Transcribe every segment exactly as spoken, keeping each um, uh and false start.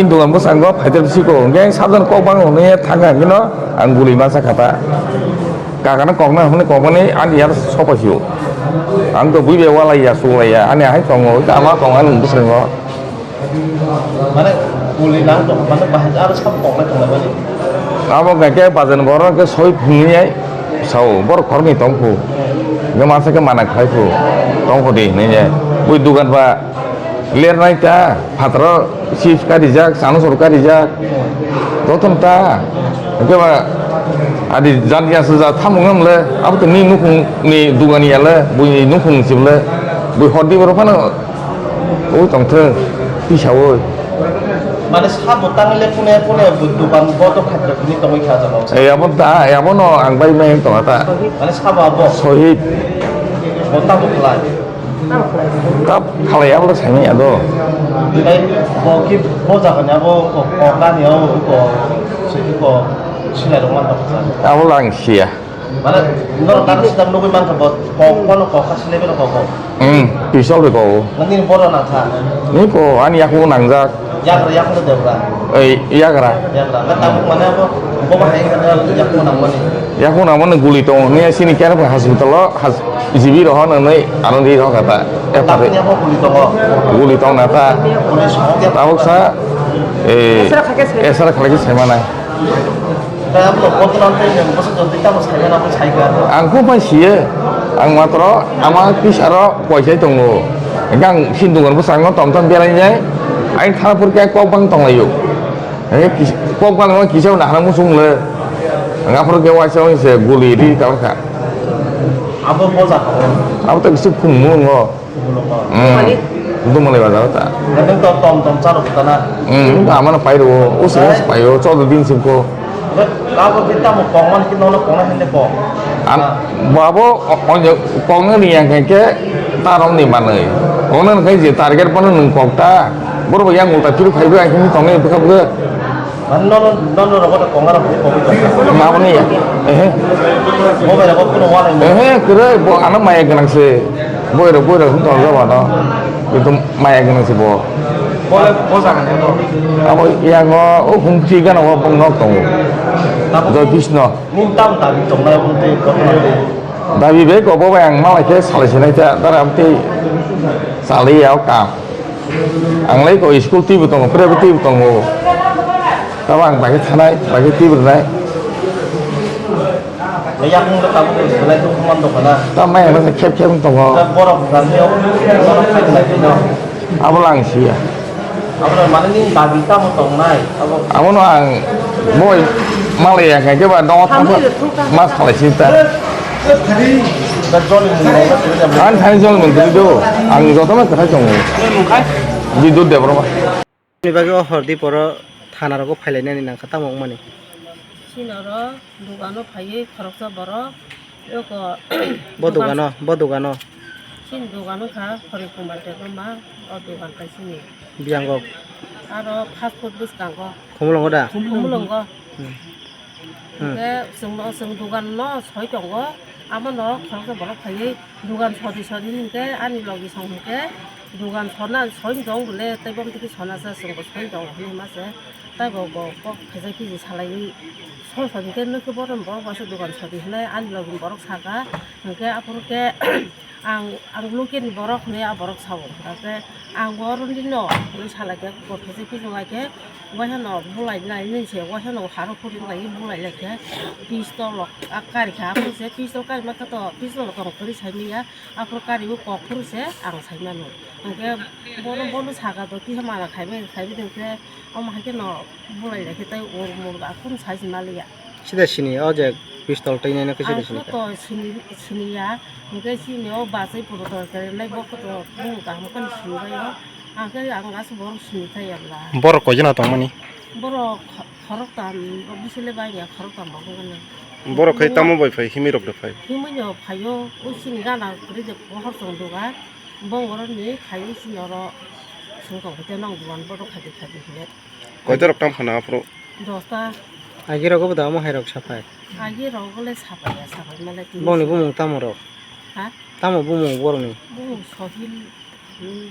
Dogan bwskango phaitep siko, hwnkhe sabjani kok bang hwnwi thangkha, hwnkhe no ang guli masa kha ta. Kakano kokna hwnwi kokmani ani yar sopaisio. Ang to buibe walaiya, suklaiya, ani hai tongo, ama tongo ani bwskango. Mane guli nang tong, mane bahai aro sab koknai tonglai mani. Abo hwnkhe bajan borok hwnkhe soi phungnai sao, borok khoroknwi tongphu. Hwnkhe masa khe mana khlai phu, tongphu di hwnwi. Bui dogan ba lernai ta, phataro chips karijak, chanusor karijak. Jotono ta. Hwnkhe ba adi jan ya se ja thamung nang le, abo to ni nukhung ni dogan ya le, bui ni nukhung sib le, bui hor di borok phano. Ui tongthwng, tisaui. Mane sabo tangwi le kune kune bo dogan bo to khaitra phini tongwi kha jaga o. E, abo da, e, abono ang bai mai tongha ta. Mane sabo abo? Sohit. Bo tamo khlai? Kap khalai abo saimanya do. Tei bo ki bo jaga ni abo ko, ko kani o ko, ko silai rok man tongkha. Abo lang siya. Mane, norok tang sida nugui mankha bo, kok, kono kok, kasi level kok, kok. Hmm, pistol bai kok. Nini boro nangkha. Ni ko, ani yakubo nangjak. Yagra, yakubo debra. Ei, yagra. Yagra. Nang tabuk mane abo, bo bahai yakubo nangmani. Yakubo nangmani guli tongo. Ni sini kera hospital o, has-, G B roho nang nai, ano di roho kata. Eh, tabuk pare. Ni abo guli tongo. Guli tong nata. Guli song. Tabuk sa, eh, esra khalai se mana. Kaya mo koto nang tei nang bwswk jodi tamo saimano, abo saikha. Ang kho bai siye. Ang matro ama pisaro poisai tongo. Hingke ang sindungo bwskango tom tom berai nai. Ang thana phur khe kok bang tonglaio. Hingke kis-, kok bang no kisa na hana musung le. Ang aphuru khe waisa se guli ri ta kha. Abo boja kha. Abo to kisi phung mo ngo. Dumali bazar ta. Nang to tom tom charo kutana. Hmm, amano pairo, usi usi pairo, chaudo din sim ko. Abo kita mo kong man kita mo kong na hende kong. Am, babo, o, o, kong ni yang ke, ta rom ni manai. Kong na kai je target pano nung kok ta. Boro yang ulta piru phaibo, ang hini tong ni bukha bukha. Mane nono, nono rogo to konga rok ni kopi tong. Mabo ni ya. Ehe. Mobile rogo kuno wala ni. Ehe, kere bo ano maya ganang se. Boi rok, boi rok tong jaba no. Itu maya ganang se bo. Bo le bo jaga ni no. Abo yang o, o humchi gana o bong nok tongo. Tamo Joy Krishna. Ning tam dabi tong na bung te kotna te. Dabi be ko bo yang malai ke salai sinai ta, tara amte salai ya o kam. Ang lai ko school twi bo tongo, private twi bo tongo. Tamo ang bagwi thanai, bagwi twi bo rwnai. Yakung le tabuk le belai dukhu man dokhana. Tamo ang khep khep tongo. Borok jani o, borok khai belai dino. Abo lang siya. Abo mane ni dabi tamo tongnai. Abo. Abono ang boi malai ya khe ba no tamo mas khalai sinta. Ani thani jol mantri do, ang jotono kwthai tongo. Bidut Debbarma. Ni bagwi o hordi poro thana rogo phailainani nangkha tamo wngmani. Chini oro dogano phaiwi khoroksa borok eko Bo dogan dogano, bo dogano. Chini dogan wngkha Hori Kumar Debbarma, o dogan kaisini. Biyango. Aro fast food bwskango. Khumulwngo da? Khumulwngo. Hmm. Hmm. Hwnkhe chwngno, chwng dogan no soi tongo, amo no khoroksa borok phaiwi dogan sodi sodi hinkhe ani logi song hinkhe dogan sona soi tong bole tei bom tiki sona sa chwngbo soi tongo hinwi ma se tei bo bo kok khaijak kiji salaiwi song song hinkhe nokhe borom borok baisa dogan sodi hinwi ani logi borok saka hinkhe aphuru khe. Ang, ang lukini borok hinwi a borok sao. Hwnkhe ang bo oroni no hinwi sa lai khe, gotho se kiching lai khe, waisa no bulai nai hinwi se, waisa no haro khuri wng lai bulai lai khe, pistol rok a kari kha. Aphuru se pistol kari ma khe to, pistol rok tong kwrwi sai manya. Aphuru kari o kok phuru se ang sai mano. Hwnkhe bono, bono saka do kisa mana khai bai, khai bai hwnkhe omo hai khe no bulai lai khe tei ur mur ga khum sai se ma liya. Sida sini o je pistol twi nai no khe sida sini kha. Ang khe to sini, sini ya, hwnkhe sini o bachai puro to khe nai bo khe to bumung kaham khe sini bai o. Ang khe ang aswk borok sini thai ya bla. Borok koi jona tong mani? Borok kho-, khorok tam, bisile bai ya khorok tam bo wngkha na. Borok khai tamo bai phai, himwi rok de phai? Himwi no phai o, o sini gana kwrwi de hor chong duga. Bong oro ni khai o sini oro song tong khe te nong dugan borok khai de khai de hile. Koita rok tam khana aphuru? Dosta. Agi rogo bo da omo hai rok saphai. Agi rogo le saphai ya, saphai male tini. Bongni bumung tamo rok? Ha? Tamo bumung borokni? Bumung Sohil, hmm,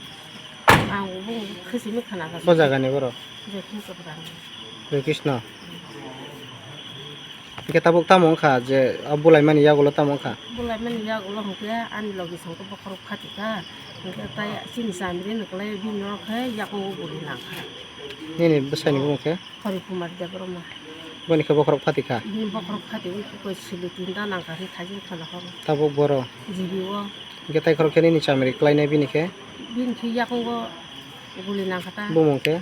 Ang bung khasimi khana kha. Bo jagani borok? Joy Krishna Prang. Joy Krishna. Hingke tabuk tamo wngkha je, a bulaimani yagulo tamo wngkha? Bulaimani yagulo hingke ani logi songke bokhorok phatikha. Hingke tai chini chamri ni kwlai bini oro khe yakungo guli nangkha. Nini bwsaini bumung khe? Hari Kumar Debbarma. Boni khe bokhorok phatikha? Bini bokhorok phatikha, koi sili tinta nangkha hwnwi thajin khana horo. Tabuk boro? G B o. Hingke tai khorok khe nini chamri kwlainai bini khe? Bini khe yakungo guli nangkha ta. Bumung khe?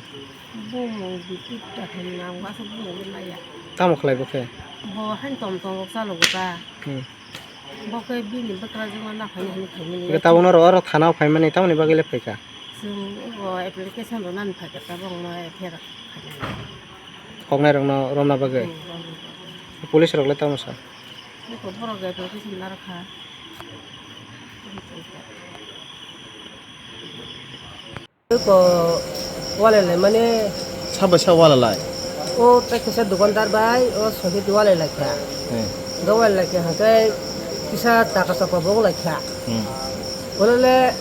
Bumung Bipit da hwn nang, bo aswk bumung le maya. Tamo khlai bo khe? Bo hain tom tom rok chalogo ta. Hmm. Bo khe bini bwkrajwkno naphani hwnwi phaimani. Hingke tabukno oro, oro thana-o phaimani tamoni bagwi le phaikha? Chwng abo application rwnani phaikha, tabukno F I R khainani. Koknairokno romna bagwi? Hmm, romna bagwi. Police rok le tamo sa? Bwkha borok application narwkha. Ko walai lai mane. Sabai sa walai lai? O tei kisa dukandar bai o sohit walai lai kha. Hmm. Do walai lai kha hwnkhe kisa taka saka bo wng lai kha. Hmm. Olole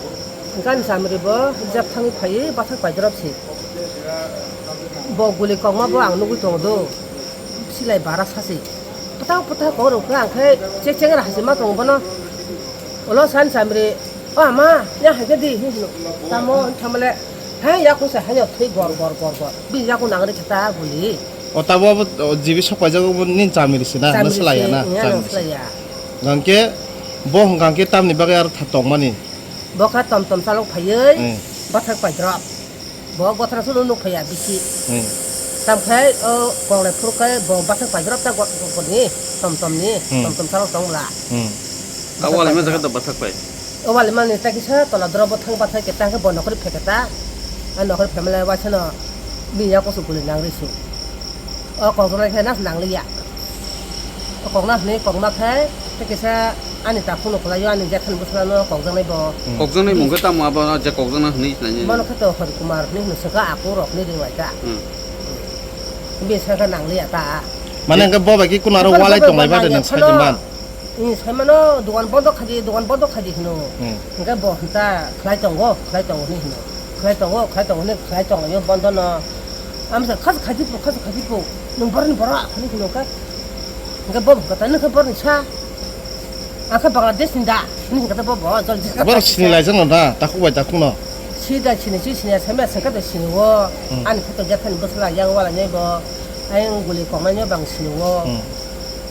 gani samri bo jab thangwi phaiwi bathak paidrop si. Bo guli kokma bo ang nugwi tongo do. Silai bara sasi. Pwtang pwtang kok rok khe ang khe chek chek ra hasi ma tongo bono. Ulo san samri, "O ama, ya hai khe di," hinwi hino. Tamo wngkha male, "Hai yaku se hai thwi gor gor gor gor." Bini yaku nang ri khe ta guli. O tabo abo, o, jibi sok paijak obo nini chamiri se na, no Chamiri slai ya se, na, ya, no chamiri se. Slai ya. Hingke bo hingka hingke tamni bagwi aro tha tongmani. Bo kha tom tom chalok phaiwi, Hmm. bathak paidrop. Bo bothra sulu nuk phaiya bisi. Hmm. Tamkhai o konglai phuru kai bo bathak paidrop ta got got ni tom tom ni Hmm. tom tom salo tongla. Hmm. Bathak Awal ma paidrop. Jaga da bathak pai. O wali mani ta kisa tola dro bo thang bathak ke ta ke bo nokri pheke ta. A nokri family wa sano bi ya ko su kuli nang ri su. O kok jora khe nas nang liya. O kok nas ni kok ma khe te kisa ani ta phunu khlai yo ani je khan bwsla no kok jang nai bo. Hmm. Kokjaknai mung khe tamo abo je kokjakna hwnwi sinai. Bono khe to Hari Kumar hwnwi hwno swkha aku rok ni ring lai ta. Hmm. Bi swkha nang liya ta. Mane hwnkhe bo bai khe kuno aro Bono walai bo tonglai ba de nang nang ya sai phano. Di man. Ni saimano dogan bondo khaidi, dogan bondo khaidi hino. Hmm. Hingke bo hinta khlai tongo, khlai tongo hinwi hino. Khlai tongo, khlai tongo hinwi khlai tongo yo bondo no. Amsa khas khaidi po, khas khaidi po. Nung borni bora hinwi hino ka. Hingke bo kata nung khe borni sa. Akha Bangladesh ni da. Hinwi kata bo bo jol jika. Borok sini lai jang no da, takhuk bai takhuk no. Si da sini si sini saimya sengka da sini wo. Hmm. Ani photo jakhani bwsla yang wala nyai bo. Ayang guli koknai no bang sini wo. Hmm.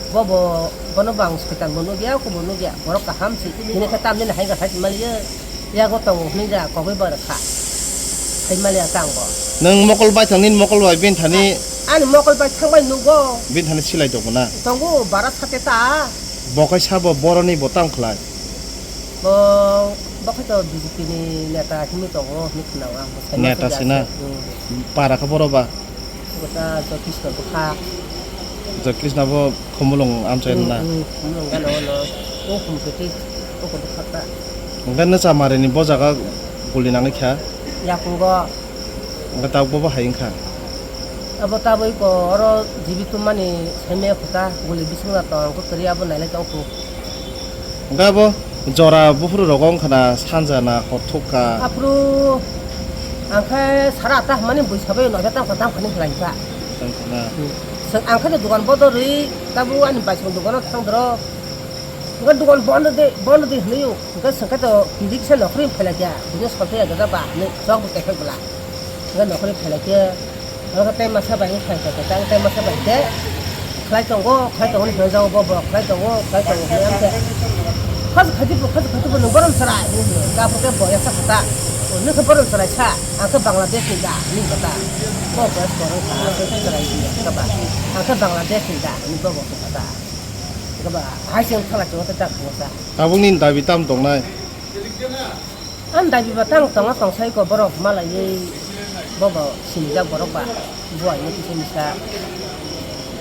Bo bo, bono bo ang soitan bo nukya, oko bo nukya, borok kaham se. Bini khe tamni hai kha sai maliya. Yago tongo hwnwi ja kogwi bar kha. Sai maliya tang bo. Nwng mokol bai thang nini mokol bai bini thani. Ani mokol bai thang bai nugo. Bini thani silai tongo na? Tongo bara sate ta. Bo kaisa bo boroni bo tang khlai. Bo, bo khe to B J P ni neta hwnwi tongo hwnwi khwnao ang bo sai. Neta masa se na? Hmm. Para khe boro ba? Gota Joy Krishna bwkha. Joy Krishna bo Khumulwng amchai na? Hmm, hmm, Khumulwng gana ono. O Khumketi, o Khumketi khata. Hwnkhe Nwchamarini bo jaga guli nangwi kha? Yakungo. Hwnkhe tabuk bo bo hai wngkha? Abo tabuk iko oro jibi tummani saimaya khuta, guli bisingna tong, kwrwi abo nailai tong khu. Hwnkhe abo jora buphuru rogo wngkha na sanja na hor thuk kha? Aphuru ang khe sara atta hwnmani bui sabai noida tang kha, tang phani khlai kha. Tang kha na? Hmm. Seng ang khe dogan bodo rwi tabuk ani baisong dogano thang doro. Hwnkhe dogan bondo de, bondo de hwnwi o. Hwnkhe seng khe to pijik se nokhorwi phailai kha. Bini solthe ya gada ba hwnwi chok bo tekhai bwla. Hwnkhe nokhorwi phailai khe. Oro khe tei masa bai wng phai kha, tei tei masa bai khe khlai tongo, khlai tongo hwnwi hwnjao bo, bo khlai tongo, khlai tongo hwnwi ang khe khas khajibo, khas khajibo nwng borom chwrai hwnwi hwno. Hwnkhe aphuru khe bo yaksa kha ta, "O, nwng khe borom chwrai sa, ang khe Bangladesh ni da," hwnwi kha ta. Bo bo borom kha, ang khe chwrai hwnwi kha ba, "Ang khe Bangladesh ni da," hwnwi bo bo kha ta. Hwnkhe ba hai se wng thala chwng khe ta kha sa. Tabukni dabi tam tongnai? Ang dabi ba tang tongo, tong sai ko borok malaiwi bobo sinijak borok ba buai no kisa misa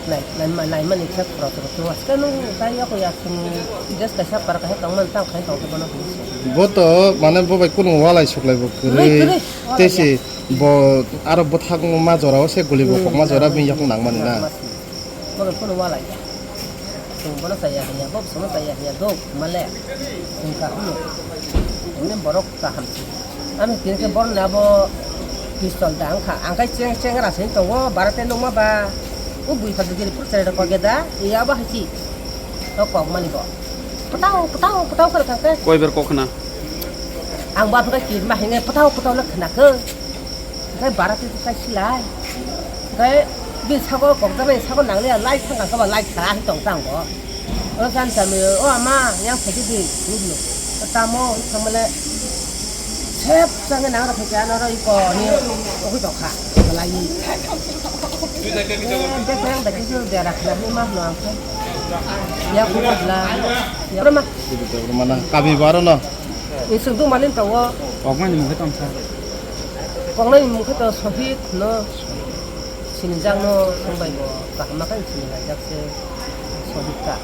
nai, nai, nai mani kisa khoro khoro khe waska nung tai yako ya sung gas kaisa par kaisa tong man tang khai tong khe bono hinwi se. Bo to mane bo bai kunu walai suklai bo kwrwi, kwrwi, kwrwi, walai tei se ya. Bo aro bwthak ma jora o se guli bo hmm, kokma jora hmm, bini yakung nang mani na. Nang mani. Bo bai kunu walai ya. Chwng bono chaya hinya, bo bwsano chaya hinya, do male. Chwng kaham no. Emne borok kaham se. Ani tini khe borok ni abo pistol da wngkha. Ang khe cheng cheng ra sini tongo, bara tei nukma ba. O bui phalsa giri phuru chwrai rok kok ya da, iya abo hai si. O kok mani bo. Pwtao, pwtao, pwtao khe thang khe. Koi ber kok khna? Ang bo aphuru khe kirma hinwi pwtao, pwtao le khna khe. Hwnkhe bara tei kai silai. Hwnkhe bini sago kokjaknai sago nangliya light thangkha khe ba light khara hai tong tang bo. O chan chan o ama yang phaidi di nukno. Tamo thangmale sep change nang rok khe ano ro iko ni ogwi tongkha. Lai. Bek bek bai khe bera khna ni ma hno ang khe. Ya khu bla. Ya ma. Mana kabi baro no. Ni sung du malin tawo. Koknai ni mungkhe tongsa. Koknai ni mungkhe to Sohit no. Sini jang no sung bai bo. Kaham khe sini lai jak se Sohit ka.